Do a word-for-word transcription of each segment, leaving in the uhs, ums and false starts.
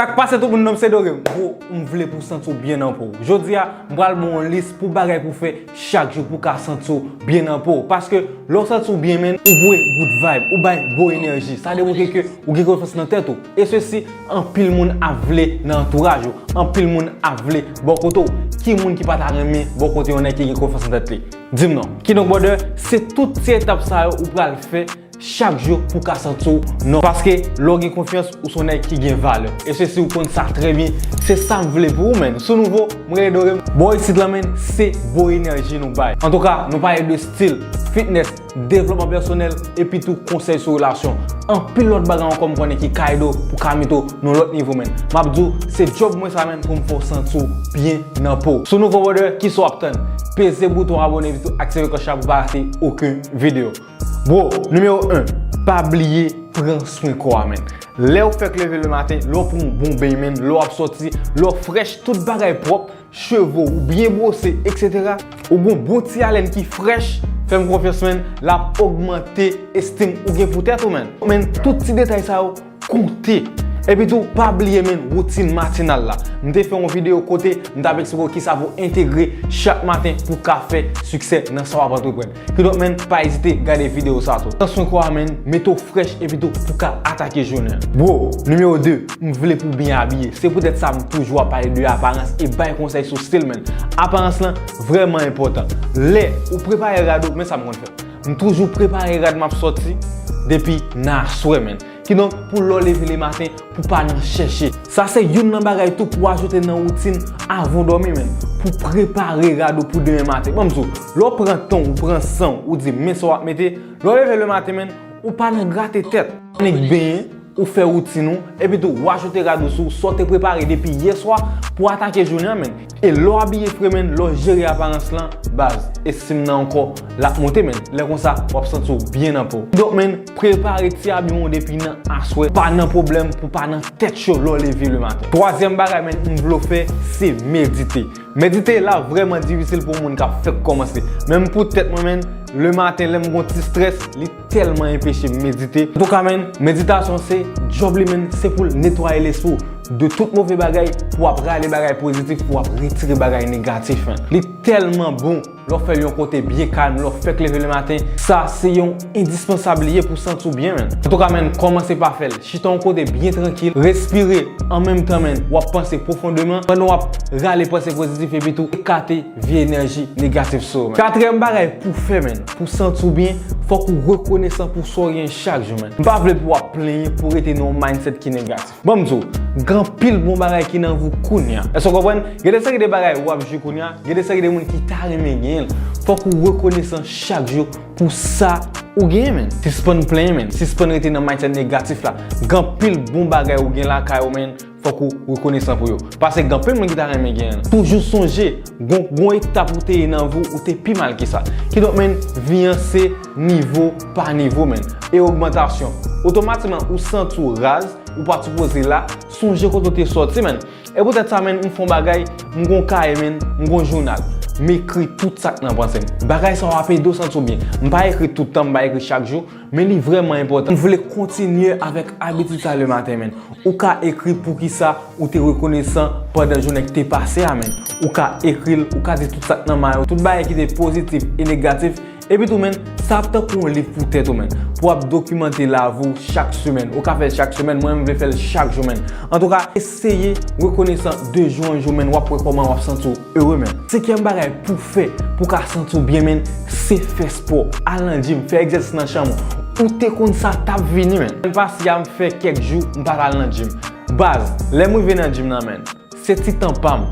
Sa k pase tout moun, non m se Dorem. Bro, m vle pou w santi w byen nan po w. Jodi a, m pral ba w yon lis pou bagay pou w fè chak jou pou w ka santi w byen nan po w. Paske lè w santi w byen, menn, ou voye good vibe, ou bay bon enèji. Sa demontre ke ou gen konfyans nan tèt ou. E sesi, anpil moun ap vle nan antouraj ou. Anpil moun ap vle bò kote w. Ki moun ki pa ta renmen bò kote yon nèg ki gen konfyans nan tèt li? Di m non. Kidonk, brother, se tout ti etap sa yo ou pral fè chak jou pou w ka santi w non. Paske lè w gen konfyans, ou se yon nèg ki gen valè. E sesi, ou konn sa trè byen. Se sa m vle pou ou, menn. Si w nouvo, m rele Dorem. Bò isit la, menn, se bon enèji nou bay. Antouka, nou pale de stil, fitness, devlopman pèsonèl, epi tou konsèy sou relasyon. Anpil lòt bagay ankò m konnen ki ka ede w pou w ka mete w nan lòt nivo, menn. M ap di w, se djòb mwen sa, menn, pou m fè w santi w byen nan po w. Si w nouvo, brother, kisa w ap tann? Peze bouton abòne epi tou aktive klòch la pou w pa rate okenn videyo. Bro, nimewo en, pa bliye pran swen kò a, menn. Lè w fèk leve lematen, lè w pran yon bon beny, menn, lè w ap sòti, lè w frèch, tout bagay pwòp, cheve w byen bwose, etsetera. Ou gon bon ti alèn ki frèch, fè m konfyans, menn, l ap ogmante estim ou gen pou tèt ou, menn. Menn, tout ti detay sa yo konte. Epi tou, pa bliye, menn, woutin matinal la. M te fè yon videyo kote m t ap eksplike w kisa pou w entegre chak maten pou w ka fè siksè nan sa w ap antreprann. Kidonk, menn, pa ezite gade videyo sa tou. Pran swen kò a, menn, mete w frèch epi tou pou w ka atake jounen an. Bro, nimewo de, m vle pou w byen abiye. Se poutèt sa m toujou ap pale de aparans e bay konsèy sou stil, menn. Aparans lan vrèman enpòtan. Lè ou prepare rad ou, men sa m konn fè. M toujou prepare rad m ap sòti depi nan aswè, menn. Kidonk, pou lè w leve lematen, pou w pa nan chèche. Sa se youn nan bagay tou pou w ajoute nan woutin avan w dòmi, menn. Pou w prepare rad ou pou demen maten. Ban m di w, lè w pran tan w, ou pran san w, ou di men sa w ap mete, lè w leve lematen, menn, ou pa nan grate tèt. Annik benyen, ou fè woutin ou, epi tou, w ajoute rad ou sou sa w te prepare depi yè swa pou w atake jounen an, menn. E lè w abiye fre, menn, lè w jere aparans lan, baz, estim nan ankò, l ap monte, menn. Lè konsa, w ap santi w byen nan po w. Kidonk, menn, prepare ti abiman w depi nan aswè. Pa nan pwoblèm pou w pa nan tèt cho lè w leve lematen. Twazyèm bagay, menn, m vle w fè, se medite. Medite la vrèman difisil pou moun k ap fèk kòmanse. Menm pou tèt mwen, menn, lematen, lè m gon ti strès, li tèlman enpeche m medite. Antouka, menn, meditasyon se djòb li, menn, se pou l netwaye lespri w de tout move bagay, pou w ap rale bagay pozitif, pou w ap retire bagay negatif, menn. Li tèlman bon lè w fè l yon kote byen kalm, lè w fèk leve lematen. Sa se yon endispansab li ye pou w santi w byen, menn. Antouka, menn, kòmanse pa fè l. Chita yon kote byen trankil, respire, an menm tan, menn, w ap panse pwofondeman, pandan w ap rale panse pozitif epi tou ekate vye enèji negatif sou ou, menn. Katriyèm bagay pou w fè, menn, pou w santi w byen, fòk ou rekonesan pou sa w genyen chak jou, menn. M pa vle pou w ap plenyen, pou w rete nan yon mindset ki negatif. Ban m di w, gen anpil bon bagay ki nan vi w kounye a. Èske w konprann? Gen de seri de bagay w ap jwi kounye a, gen de seri de moun ki ta renmen genyen l. Fòk ou rekonesan chak jou pou sa ou genyen, menn. Sispann plenyen, menn. Sispann rete nan mindset negatif la. Gen anpil bon bagay ou gen lakay ou, menn. Fòk ou rekonesan pou yo. Paske gen anpil moun ki ta renmen genyen l. Toujou sonje, gon, gon etap ou te ye nan vi w, ou te pi mal ke sa. Kidonk, menn, vi an se nivo pa nivo, menn. E ogmantasyon. Otomatikman, ou santi w raz, ou pa t sipoze la, sonje kote w te sòti, menn. E poutèt sa, menn, m fè yon bagay, m gon kaye, menn, m gon jounal. M ekri tout sa k nan panse m. Bagay sa yo ap ede w santi w byen. M pa ekri tout tan, m pa ekri chak jou, men li vrèman enpòtan. M vle kontinye avèk abitid sa lematen, menn. Ou ka ekri poukisa ou te rekonesan pandan jounen k te pase a, menn. Ou ka ekri l, ou ka di tout sa k nan may ou, tout bagay ki te pozitif e negatif. Epi tou, menn, sa ap tankou yon liv pou tèt ou, menn. Pou w ap dokimante lavi w chak semèn. Ou ka fè l chak semèn, mwen menm m vle fè l chak jou, menn. Antouka, eseye rekonesan de jou an jou, menn, w ap wè kòman w ap santi w ere, menn. Senkyèm bagay pou w fè, pou w ka santi w byen, menn, se fè spò. Al nan jim, fè egzèsis nan chanm ou. Ou te konn sa t ap vini, menn. Semèn pase a, m fè kèk jou, m pa t al nan jim. Baz, lè m rive nan jim nan, menn, se ti tan pa m.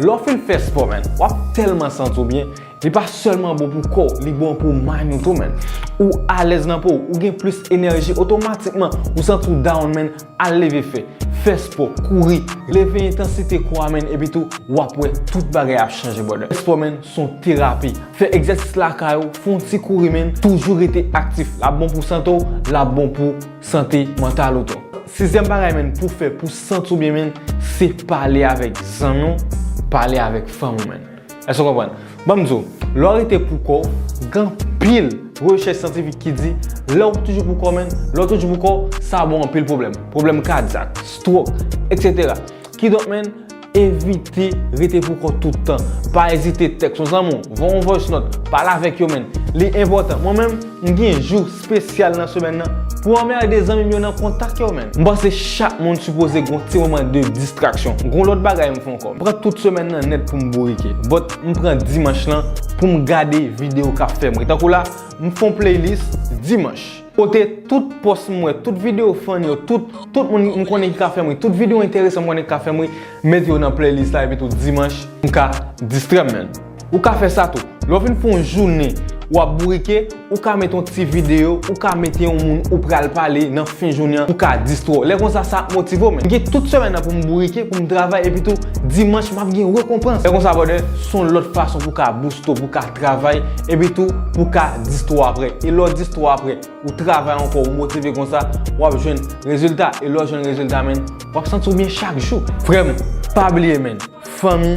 Lè w fin fè spò, menn, w ap tèlman santi w byen. Li pa sèlman bon pou kò w, li bon pou mind ou tou, menn. Ou alèz nan po w, ou gen plis enèji, otomatikman, ou santi w down, menn, al leve fè. Fè spò, kouri, leve entansite kò a, menn, epi tou, w ap wè tout bagay ap chanje, brother. Fè spò, menn, se yon terapi. Fè egzèsis lakay ou, fè yon ti kouri, menn, toujou rete aktif. L ap bon pou sante w, l ap bon pou sante mantal ou tou. Sizyèm bagay, menn, pou fè, pou santi w byen, menn, se pale avèk zanmi w, pale avèk fanmi w, menn. Èske w konprann? Ban m di w, lè w rete pou kò w, gen anpil rechèch syantifik ki di, lè w toujou pou kò, menn, lè w toujou pou kò, sa ba w anpil pwoblèm. Pwoblèm kadyak, stroke, etsetera. Kidonk, menn, evite rete pou kò tout tan. Pa ezite tèks yon zanmi w, voye yon voice note, pale avèk yo, menn. Li enpòtan. Mwen menm, m gen jou espesyal nan semèn nan pou anmède zanmi m yo nan kontak yo, menn. M panse chak moun sipoze gen yon ti moman de distraksyon. Gen yon lòt bagay m fè ankò. M pran tout semèn nan nèt pou m bourike. But m pran dimanch lan pou m gade videyo k ap fè m ri. Tankou la, m fè yon playlist dimanch. Kote tout pòs m wè, tout videyo funny yo, tout, tout moun m konnen ki ka fè m ri, tout videyo enteresan m konnen ki ka fè m ri, mete yo nan playlist la, epi tou dimanch, m ka distrè m, menn. Ou ka fè sa tou. Lè w fin fè yon jounen, w ap bourike, ou ka mete yon ti videyo, ou ka mete yon moun ou pral pale nan fen jounen an, ou ka distrè w. Lè konsa, sa ap motive w, menn. M gen tout semèn nan pou m bourike, pou m travay, epi tou, dimanch, m ap gen rekonpans. Lè konsa, brother, se yon lòt fason pou w ka booste w, pou w ka travay, epi tou, pou w ka distrè w apre. E lè w distrè w apre, ou travay ankò, ou motive konsa, w ap jwenn rezilta. E lè w jwenn rezilta, menn, w ap santi w byen chak jou. Frè m, pa bliye, menn. Fanmi,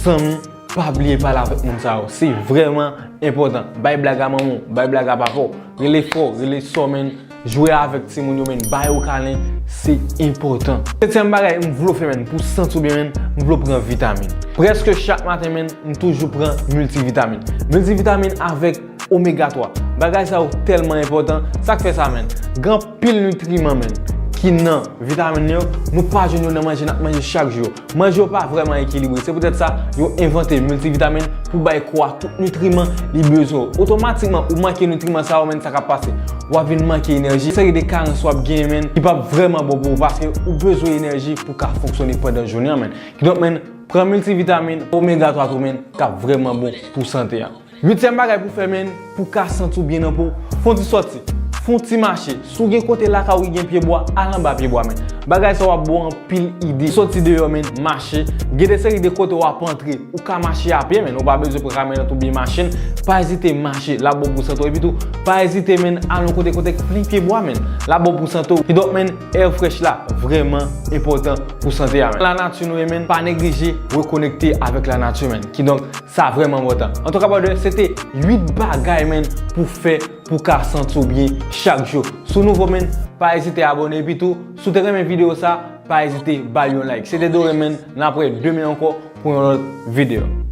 zanmi, pa bliye pale avèk moun sa yo. Se vrèman enpòtan. Bay blag a manman w, bay blag a papa w. Rele frè w, rele sè w, menn. Jwe avèk timoun yo, menn. Ba yo kalen, se enpòtan. Setyèm bagay m vle w fè, menn, pou w santi w byen, menn, m vle w pran vitamin. Prèske chak maten, menn, m toujou pran miltivitamin. Miltivitamin avèk oméga twa. Bagay sa yo tèlman enpòtan. Sa k fè sa, menn? Gen anpil nitriman, menn, ki nan vitamin yo, nou pa jwenn yo nan manje n ap manje chak jou yo. Manje yo pa vrèman ekilibre. Se poutèt sa, yo envante miltivitamin pou bay kò a tout nitriman li bezwen yo. Otomatikman, ou manke nitriman sa yo, menn, sa k ap pase? W ap vin manke enèji. Seri de karans w ap genyen, menn, ki p ap vrèman bon pou ou, paske ou bezwen enèji pou w ka fonksyone pandan jounen an, menn. Kidonk, menn, pran miltivitamin, oméga twa tou, menn, k ap vrèman bon pou sante a. Uityèm bagay pou fè, menn, pou w ka santi w byen nan po, fè yon ti sòti, fè yon ti mache. Si w gen kote lakay ou ki gen pyebwa, al anba pyebwa, menn. Bagay sa w ap ba w anpil ide. Sòti deyò, menn, mache. Gen de seri de kote w ap antre, ou ka mache a pye, menn. Ou pa bezwen pran kamyonèt oubyen machin. Pa ezite mache, l ap bon pou sante w. Epi tou, pa ezite, menn, al yon kote kote k plen pyebwa, menn. L ap bon pou sante w. Kidonk, menn, air fresh la vrèman enpòtan pou sante a, menn. Lanati nou ye, menn, pa neglije rekonekte avèk lanati, menn. Kidonk, sa vrèman enpòtan. Antouka, brother, se te uit bagay, menn, pou fè pou w ka santi w byen chak jou. Si w nouvo, menn, pa ezite abòne. Epi tou, si w te renmen videyo sa, pa ezite ba l yon like. Se te Dore, menn, n ap wè demen ankò pou yon lòt videyo.